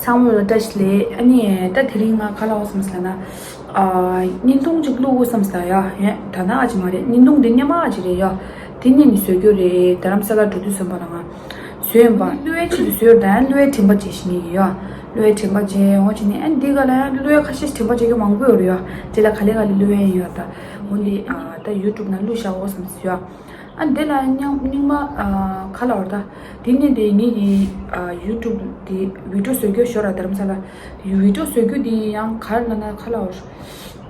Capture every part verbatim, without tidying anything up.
ཚང་མ་ལ་བཀྲ་ཤིས་བདེ་ལེགས། ཨ་ནི་ད་དེ་རིང་ང་ག་ལ་འོ་བསམ་ཟེར་ན། ཨ། བརྙན་ཐུང་ཅིག་བླུག་འོ་བསམ་ཟེར་ཡ། ཡ་ད་ན་ཨ་ཅི་མ་རེད། བརྙན་ཐུང་དེ་སྙན་མ་ཨ་ཅི་རེད་ཡ། དེ་ནས་ནི་བཟོ་རྒྱུ་རེད། རྡ་རམ་ས་ལ་འགྲོ་དུས་ཙམ་པ་ལ་ང་བཟོས་ཡིན་པ། བླུག་ཡ་ཆེད་དུ་བཟོས་ཡོད། ད་ཡང་བླུག་ཡ་དྲན་པ་བརྗེད་ཤི་ནི་ཡོད་ཡ། བླུག་ཡ་དྲན་པ་བརྗེད་འོ་ཅི་ནི་ཨ་ནི་འདི་ག་ལ་ཡང་བླུག་ཡ་ཁ་ཤས་དྲན་པ་བརྗེད་རྒྱུ་མང་པོ་ཡོད་རེད་ཡ། དེ་ལ་ག་ལེ་ག་ལེ་བླུག་ཡ་ཡོད་ད། འོ་འདི་ཨ་ད་ཡུ་ཊུབ་ནང་བླུག་བཞག་འོ་བསམ་ཟེར་ཡ། ཨ་འདི་ལ་རྙིང་རྙིང་མ་ཨ་ག་ལ་བར་ད། དེ་ནས་དེ་ངེད་ཀྱི་ཨ་ཡུ་ཊུབ་དེ་བི་ཌིའོ་བཟོ་རྒྱུ་ཤོར་ར། རྡ་རམ་ས་ལ་ཡུ་བི་ཌིའོ་བཟོ་རྒྱུ་དེ་ཡང་ག་ལ་ན་ག་ལ་བར།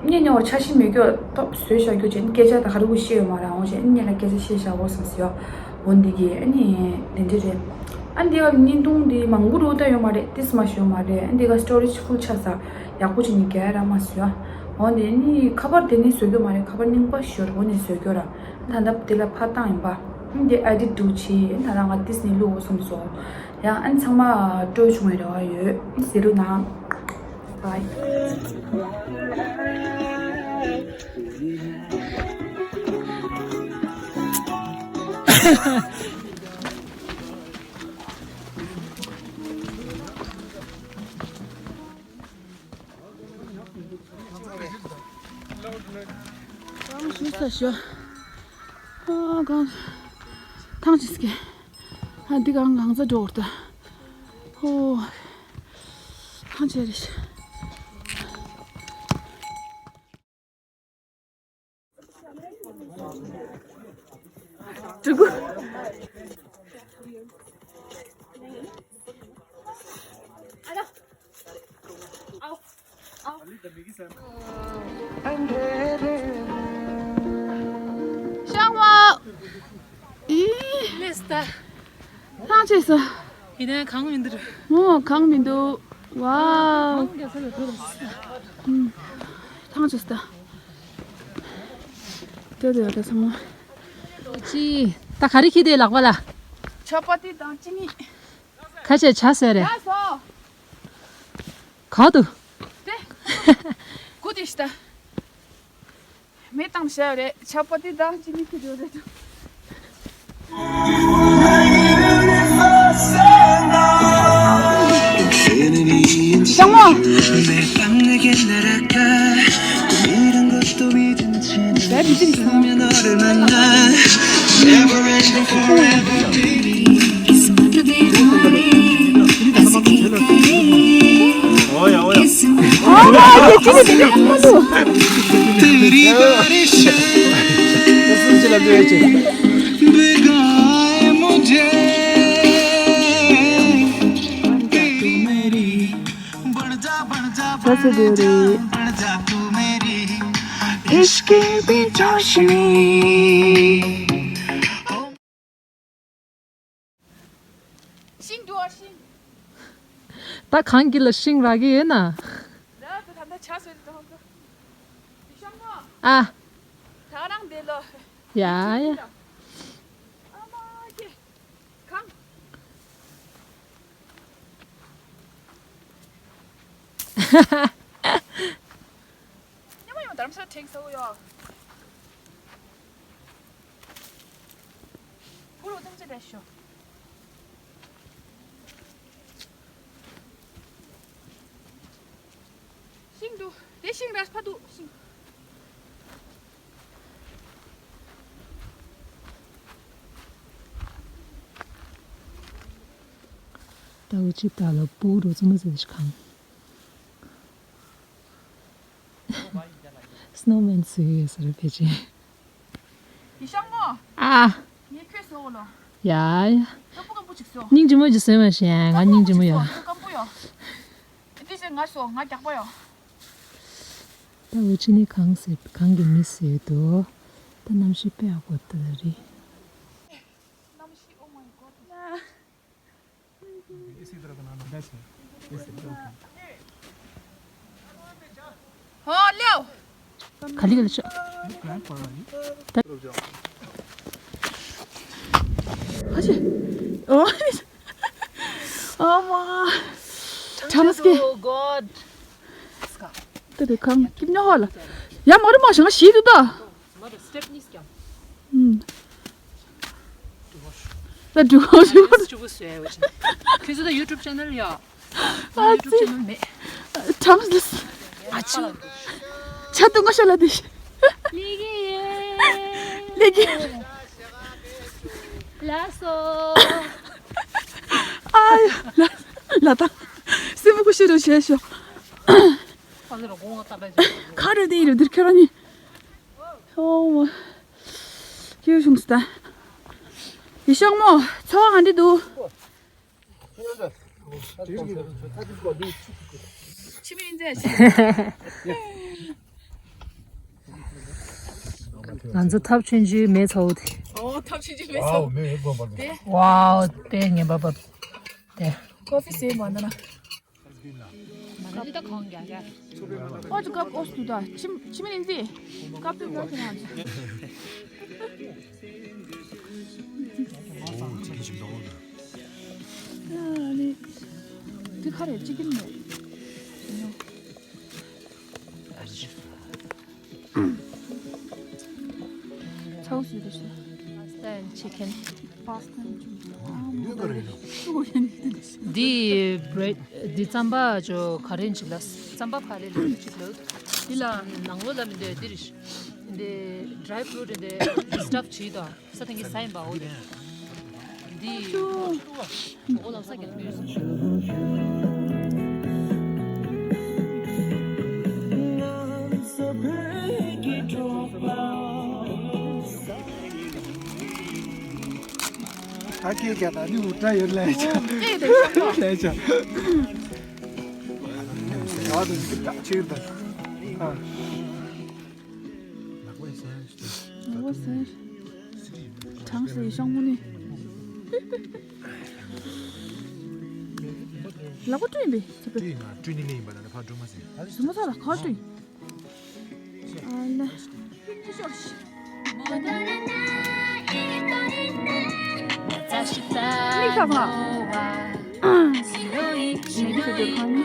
རྙིང་རྙིང་བར་འཆར་གཞི་མེད་རྒྱུ་ཏོབ་བཟོས་བཞག་རྒྱུ་བྱས་ནས་སྐད་ཆ་ད་ག་རེ་གུ་ཤེས་ཡོད་མ་རེད། འོང་བྱས་རྙིང་ལ་སྐད་ཆ་བཤད་བཞག་འོ་བསམ་ཟེར་ཡ། འོ་འདི་གི་ཨ་ནི་དེ་འདྲ་རེད། ཨ་འདི་ག་བརྙན་ཐུང་འདི་མང་པོ་རུ་ད་ཡོད་མ་རེད། ཏིས་མ་ཞིག་ཡོད་མ་རེད། ཨ་འདི་ག་སི་ཊོ་རེ་ཇི་ཕུལ་ཆགས་ས་ཡག་པོ་བྱས་ནས་རྒྱག་ཡ་རག་མ་སོང་ཡ། འོ་འདི་ནི་ཁ་པར་དེ་ནས་བཟོ་རྒྱུ་མ་རེད། ཁ་པར་རྙིང་པ་ཞིག་ཡོད་རེད། འོ་ནས་བཟོ་རྒྱུ་ར། ད་ལྟ་དེ་ལ་ཕར་བཏང་ཡིན་པ། ཨ་འདི་ཨེ་ཌིཊ་འདྲ་བྱས། ད་ལྟ་ང་ཏིས་ནས་བླུག་འོ་བསམ་སོང་ཡ། ཨ་ཚང་མ་སྤྲོ་བྱུང་བའི་རེ་བ་ཡོད། གཟིགས་རོགས་གནང་། བཱའི། གང་ཞིག་ས་ཞོ། ཨ་གང་། ཐང་ཅིག་སྐྱེ། ཨ་འདི་གང་གང་ཚ་འགྲོ་བར་ད། ཨོ། ཐང་ཆེ་རེད། ཕྲུ་གུ། ཤང་བ། ཨི། ལེས་ད། ཐང་ཆད་སོང་། ཡིན་ནའི་གང་མི་འདུག་ཨོ་གང་མི་འདུག་ཝའོ། ཐང་ཆད་སོང་། དེ་དེ་ཡོད་ད་ཚང་མ། ཅི། ད་ག་རེ་ཁྱེར་དེ་ལག་པ་ལ། ཆ་པ་ཏི་དང་ཅི་ནི། ཁ་ཆད་ཆ་ཟེར་རེད། ཡ་སོ། ག་དུ། དེ། གུ་དེ་ཤི་ད། མེ་བཏང་བྱ་རེད། ཆ་པ་ཏི་དང་ཅི་ནི་ཁྱེར་ཡོད་རེད། ཤང་མོ། ཤིང་འདུག་ཨ་ཤིང་། ད་གང་གི་ལ་ཤིང་རག་གི་ཡོད་ན། ར་ད་ད་ད་ཆ་སོད་དོ་ཧོ་ཀ། ཤང་མོ། ཨ། ད་རང་དེ་ལོ། ཡ་ཡ། ཨ་མ་ཀེ། གང་། ཉི་མ་ཡང་དར་མ་ས་ཁྲེང་ས་བོ་ཡོ། བུ་རུ་ཐམས་ཅད་བསྡད་ཤོག་ཤིང་འདུག་དེ་ཤིང་ར་ཕ་འདུག་ཤིང་། ད་འུ་ཅི་ད་ལ་བུ་རུ་ཚོ་མ་ཟེར་ཤི་གང་། སྣོ་མན་སུ་ཡོད་ས་རེད་ཕལ་ཆེར། ཡི་ཤང་མོ། ཨ། ངས་ཁྱོད་ཟོ་ལོ། ཡ་ཡ། སྐམ་པོ་སྐམ་པོ་ཅིག་ཟོ། སྙིང་རྗེ་མོ་ཅིག་ཟོས་མ་ཤེས་ང་སྙིང་རྗེ་མོ་ཡ། སྐམ་པོ་ཡོ། འདི་ཟེར་ང་ཟོ་ང་རྒྱག་པ་ཡོ། ད་འུ་ཅི་ནི་གང་ཟེར་གང་གི་མི་ཟེར་དོ། ད་གནམ་གཤིས་དཔེ་ཡག་པོ་ད་རེད། གནམ་གཤིས། Oh my God. ཧོ་ལེའོ། ག་ལི་ག་ལི་ཤོག་ཧ་ཅི། ཨོ། ཨ་མ། ཁྲམ་སྐེ། Oh God. ཏེ་ཏེ་ཁང་ཀིབ་ཉོ་ཧོ་ལ། ཡ་མོ་རི་མོ་ཞང་ཤི་དུ་ད། Step གཉིས་ཀྱང་། ཨུམ། ད་འགྲོ་འགྲོ་འགྲོ། ཁྱོད་ཚོ་ད་YouTube channel ཡ། ཨ་ཙི། གྲངས་ལས། ཨ་ཆུ། ཆ་ཏུ་ང་ཤ་ལ་དེ། ལེགས། ལགས་སོ། ཨ་ཡ། ལ་ལ་ད། སེམས་ཁུ་ཤི་རུ་བྱས་ཤོག་ཁ་རེ་དེ་ཡིན་རུ་འདིར་ཁྱོད་རང་གཉིས། ཨོ། སྐྱིད་བྱུང་སྟ། ཡེ་ཤག་མོ། ཚོ་ག་འདྲ་འདུག་ང་ཚོ་ཐབ་ཆུང་ཆུང་མེ་ཚ་བོ་དེ། ཨོ་ཐབ་ཆུང་ཆུང་མེ་ཚ་བོ་དེ། ཝའོ་དཔེ་ངན་པ་བབ་དེ། ཀོ་ཕི་ཟས་མ་ན་ན། ཨོ་ཅི་ཀབ་ཨོ་སུ་ད་ཆིམ་ཆིམ་ནི་འདི་ཀབ་ཏུ་ཀབ་ཏུ་ང་། འདི་ཁ་རེ་ཅི་ཀིན་མེད། ཚའོ་སུ་རེ་ཤི། Pasta and chicken. Pasta and chicken. འདི་བྲེད་འདི་རྩམ་པ་ཅོ་ག་རེ་ཅིག་ལ་རྩམ་པ་ཕ་ལེ་ལེ་ཅིག་ལ། འདི་ལ་ནང་ལོ་ལ་མི་འདི་འདི་རེད། འདི་dry fruit འདི་stuff བྱས་དང་ས་ཐང་གི་ས་ཡིན་པའོ་དེ། འདི་འོ་ལ་ས་གི་ལ་ཨ་ཀེ་ཀ་ད་ནི་འུ་ཏྲ་ཡོད་ལས་ཆ། ལས་ཆ། ཨ་ད་ཅིག་ད་ཅིག་ད། ཨ། ལག་པ་ཟེར། གྲངས་སུ་ཡི་ཤོང་མོ་ནི། ལག་པ་བཀྲུས་ཡིན་པས། བཀྲུས་ཡིན་ན་བཀྲུས་ནི་ལེ་ཡིན་པ་ན་ཕར་བཀྲུས་མ་ཟིན། ཟུར་མོ་ཚ་ལ་ཁ་བཀྲུས། ཨ་ལ། མིག་ཚ་ཚ། མིག་ཚ་ཚ་ཁང་ནི།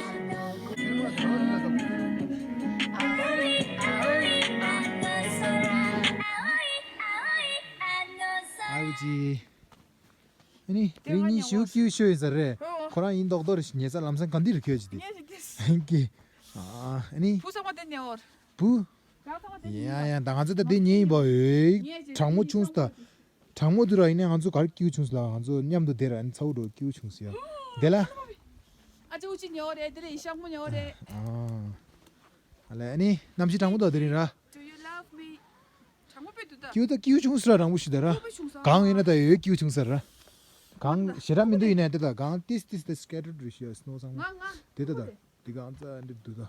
ཨའུ་ཅི། ཨ་ནི་རིགས་གཉིས་ཞུ་ཀིའུ་ཤོ་ཡིན་ས་རེད། ཨོ། ཁོ་རང་ཡིན་མདོག་མདོག་རེད་ཤི་ཉེ་ས་ལམ་སང་ག་འདི་རུ་ཁྱོད་ཅི་དེ། ངས་ཞིག་གིས། ཧིང་གི། ཨ་ནི། བུ་ཚང་མ་དེ་ནས་འོར། བུ། གང་ཚང་མ་དེ་ཡ་ཡ་ད་ང་ཚོ་ད་དེ་ཉེ་ཡིན་པ་འོས། གྲང་མོ་ཆུང་སྟ། གྲང་མོ་དུ་ར་ཡིན་ན་ང་ཚོ་ག་རེ་ཀིའུ་ཆུང་སི་ལ་ང་ཚོ་མཉམ་དུ་དེ་ར་ཨ་ནི་ཚ་བོ་འགྲོ་ཀིའུ་ཆུང་སི་ཡ། དེ་ལ། ཨ་ཅོ་ཅི་ཉོ་རེད་དེ་རེད་ཤག་མོ་ཉོ་རེད། ཨ། ཨ་ལས་ཨ་ནི་གནམ་གཤིས་གྲང་མོ་འདུག་དེ་རིང་ར། Do you love me? གྲང་མོ་དཔེ་འདུག་ད། ཀིའུ་ད་ཀིའུ་ཆུང་སི་ར་གྲང་མོ་ཞིག་ད་ར། ཀིའུ་དཔེ་ཆུང་ས། གང་ཡིན་ན་ད་ཡོད་ཀིའུ་ཆུང་ས་ར། གང་ཞེ་དྲག་མི་འདུག་ཡིན་ནའི་དེ་ད་གང་ཏིས་ཏིས་ད་སི་ཀེ་ཊར་རེད་ཤག་སི་ནོ་ཚང་མ། ང་ང་། དེ་ད་ད། དེ་གང་ཙ་འདི་འདུག་ད།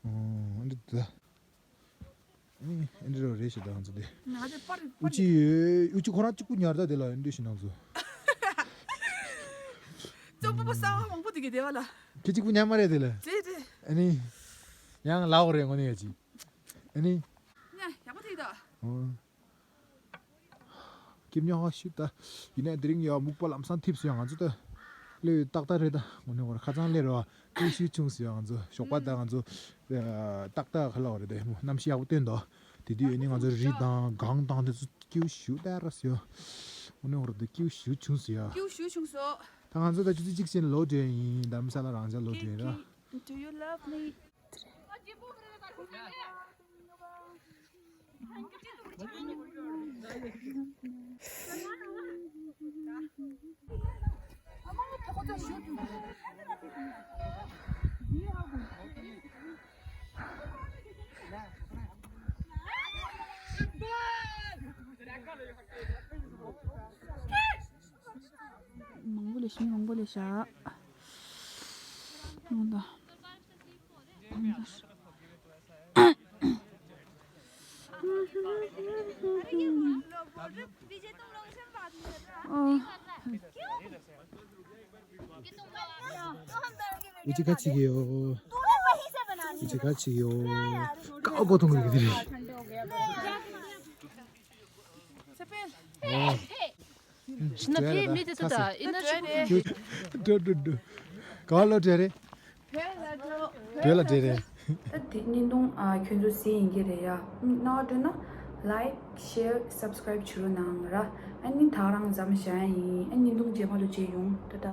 ཨོ་འདི་འདུག་ད། ཨེ་འདི་རོ་རེད་ཤག་ད་ང་ཚོ་དེ། ང་དེ་པར་པར། ཨུ་ཅི་ཡོད་ཨུ་ཅི་ཁོ་རང་གཅིག་པུ་ཉར་ད་དེ་ལ་ཡོད་འདི་ཞིག་ནང་ཚོ། ཙོག་པོ་པོ་གསར་བ་མང་པོ་དེ་གི་དེ་བ་ལ། ཁྱེད་གཅིག་པུ་ཉར་མ་རེད་དེ་ལ། དེ་དེ། ཨ་ནི། ཡང་ལའོ་རེད་དངོས་གནས་ཡ་ཅིག་ཨ་ནི། ཉ་ཡག་པོ་དེ་ད། ཨོ། སྐྱིད་ཉོ་ཧ་ཤི་ད། ཡིན་ནའི་དེ་རིང་ཡ་སྨུག་པ་ལམ་སང་ཐིབས་སོང་ཡ་ང་ཚོ་ད། ལོས་ཏག་ཏག་རེད་ད་དངོས་གནས་ཁོ་ར་ཁ་ཚང་ལས་རོ། ཀིའུ་ཤུ་ཆུང་སོང་ཡ་ང་ཚོ་ཞོགས་པ་ད་ང་ཚོ། ཏག་ཏག་ཁ་ལ་བ་རེད་ད་མོ་གནམ་གཤིས་ཡག་པོ་སྟོན་ད། དེ་དུས་ཡིན་ནའི་ང་ཚོ་རི་དང་གངས་དང་དེ་ཚོ་ཀིའུ་ཤུ་ད་ར་སོང་ཡ། དངོས་གནས་ཁོ་ར་ད་ཀིའུ་ཤུ་ཆུང་སོང་ཡ། ཀིའུ་ཤུ་ཆུང་སོང་། ད་ང་ཚོ་ད་ཆུ་ཚོད་གཅིག་ཕྱིན་ལོག་འགྲོ་ཡ་ཡིན་རྡ་རམ་ས་ལ་རང་ཅག་ལོག་འགྲོ་ཡ་ཡིན་ར། Do you love me? མང་པོ་ལས་ཤི་མང་པོ་ལས་ཤ། ཨོ་ད། ཨོ། ཨུ་ཅི་ག་ཅིག་ཡོད། ཨུ་ཅི་ག་ཅིག་ཡོད། ཀའོ་གོ་ཐོང་གི་རེད། ཤི་ན་ཕི་མི་དེ་ཚོ་ད་ཨི་ན་ཤི་གུ་ཏུ། འགྲོ་འགྲོ་འགྲོ། ག་ལོ་འདྲེ་རེད། བོད་ལ་འདྲེ་རེད། ད་དེ་བརྙན་ཐུང་ཨ་ཁྱོད་ཚོ་གཟིགས་ཡིན་གྱི་རེད་ཡ། སྣང་བ་སྤྲོད་ན་like, share, subscribe བྱེད་རོགས་གནང་ར། ཨ་ནི་ད་རང་མཚམས་བཞག་ཡིན། ཨ་བརྙན་ཐུང་རྗེས་མ་ལ་མཇལ་ཡོང་། ཏ་ཏ།